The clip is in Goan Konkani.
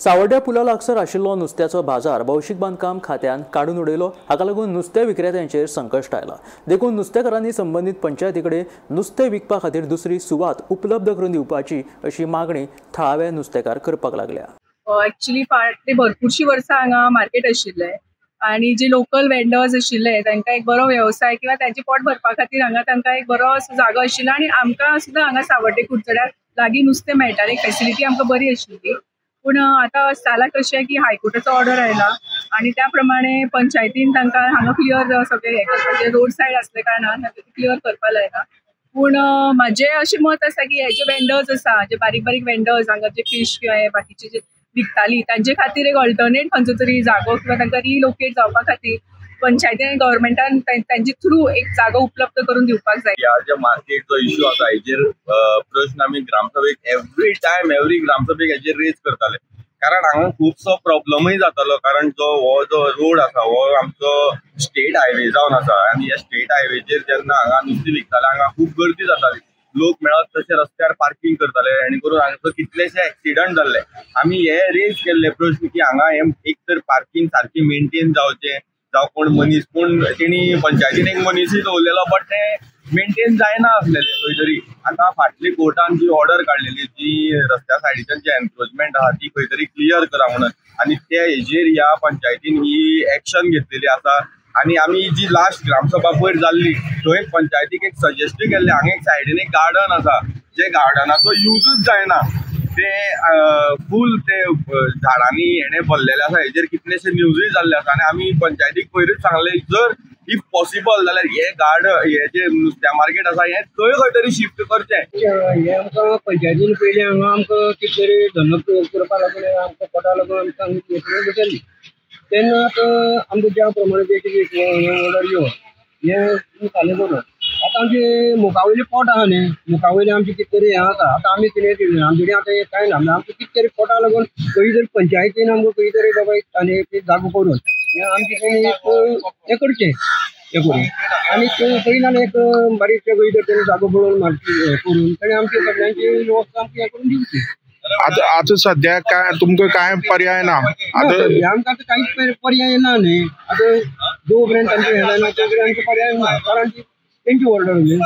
सावर्ड्या पुला लागसर आशिल्लो नुस्त्याचो बाजार भौशीक बांदकाम खात्यान काडून उडयलो. हाका लागून नुस्तें विक्रेत्यांचेर संकश्ट आयला. देखून नुस्तेकारांनी संबंदीत पंचायती कडेन नुस्तें विकपा खातीर दुसरी सुवात उपलब्ध करून दिवपाची अशी मागणी थळावे नुस्तेकार करपाक लागल्या. एक्चुअली फाटली भरपूरशी वर्सां हांगा मार्केट आशिल्लें आनी जे लोकल वेंडर्स आशिल्ले तांकां एक बरो वेवसाय किंवा तांचे पोट भरपा खातीर हांगा तांकां एक बरो असो जागो आशिल्लो आनी आमकां सुद्दां हांगा सावर्डे कुडचड्यार लागीं नुस्तें मेळटालें, एक फेसिलिटी आमकां बरी आशिल्ली. पूण आतां जाला कशें की हायकोर्टाचो ऑर्डर आयला आनी त्या प्रमाणे पंचायतीन तांकां हांगा क्लियर सगळें हें करपाचें, रोड सायड आसल्या कारणान क्लियर करपा लायला. पूण म्हाजें अशें मत आसा की हे जे वेंडर्स आसा, जे बारीक बारीक वेंडर्स हांगा जे फिश किंवा हे बाकीचे जे विकताली तांचे खातीर एक अल्टरनेट खंयचो तरी जागो किंवा तांकां रिलोकेट जावपा खातीर पंचायतीन आनी गव्हर्मेंटान तांचे थ्रू एक जागो उपलब्ध करून दिवपाक जाय. ह्या जे मार्केटचो इश्यू आसा हेजेर प्रश्न आमी ग्रामसभेक एवरी टायम एवरी ग्रामसभेक हेजेर रेज करताले, कारण हांगा खुबसो प्रॉब्लमूय जातालो. कारण जो हो जो रोड आसा हो आमचो स्टेट हायवे जावन आसा आनी ह्या स्टेट हायवेचेर जेन्ना हांगा नुस्तें विकताले हांगा खूब गर्दी जाताली, लोक मेळत तशे रस्त्यार पार्किंग करताले आनी करून हांगासर कितलेशे एक्सिडंट जाल्ले. आमी हे रेज केल्ले प्रश्न की हांगा हे एक तर पार्किंग सारकी मेंटेन जावचें, जावं कोण मनीस पूण तेणी पंचायतीन एक मनीसूय दवरलेलो बट ते मेंटेन जायना आसलेले खंय तरी. आतां फाटली कोर्टान जी ऑर्डर काडलेली जी रस्त्या सायडीच्यान जी एन्क्रोचमेंट आहा ती खंय तरी क्लियर करा म्हणून, आनी त्या हेजेर ह्या पंचायतीन ही एक्शन घेतलेली आसा. आनी आमी जी लास्ट ग्रामसभा पयर जाल्ली थंय पंचायतीक एक सजेस्टूय केल्लें, हांगा एक सायडीन एक गार्डन आसा जे गार्डनाचो युजूच जायना, ते फूल ते झाडांनी हेणे भरलेले आसा, हेजेर कितलेशे न्यूजूय जाल्ले आसा. आनी आमी पंचायतीक पयरूच सांगलें जर if possible जाल्यार हे गार्डन हे जे नुस्त्या मार्केट आसा हें थंय खंय तरी शिफ्ट करचें. हें आमकां पंचायतीन पयलीं हांगा आमकां कितें तरी धंदो करपा लागून आमकां पोटा लागून आमकां हांगा तेन्ना आतां आमकां ज्या प्रमाणे कितें ऑर्डर येवन हें चालू करून आतां आमचे मुखावयले पोट आहा न्ही, मुखावयले आमचें कितें तरी हें आसा. आतां आमी कितें आमचे कडेन आतां कांय ना, आमचें कितें तरी पोटा लागून खंय तरी पंचायतीन आमकां खंय तरी बाबा आनी एक जागो करून हें आमचें तेणी एक हें करचें, हें करून आनी खंय ना एक बारीक खंय तरी तेणी जागो पळोवन मारची करून तेणी आमची सगळ्यांची वेवस्था आमची हें करून दिवची. आतां आतां सद्या काय तुमकां काय पर्याय ना? आतां आमकां आतां कांयच पर्याय ना न्ही. आतां जो पर्यंत आमचें हें जायना तो पर्यंत आमकां पर्याय ना, कारण तेंची ऑर्डर न्ही.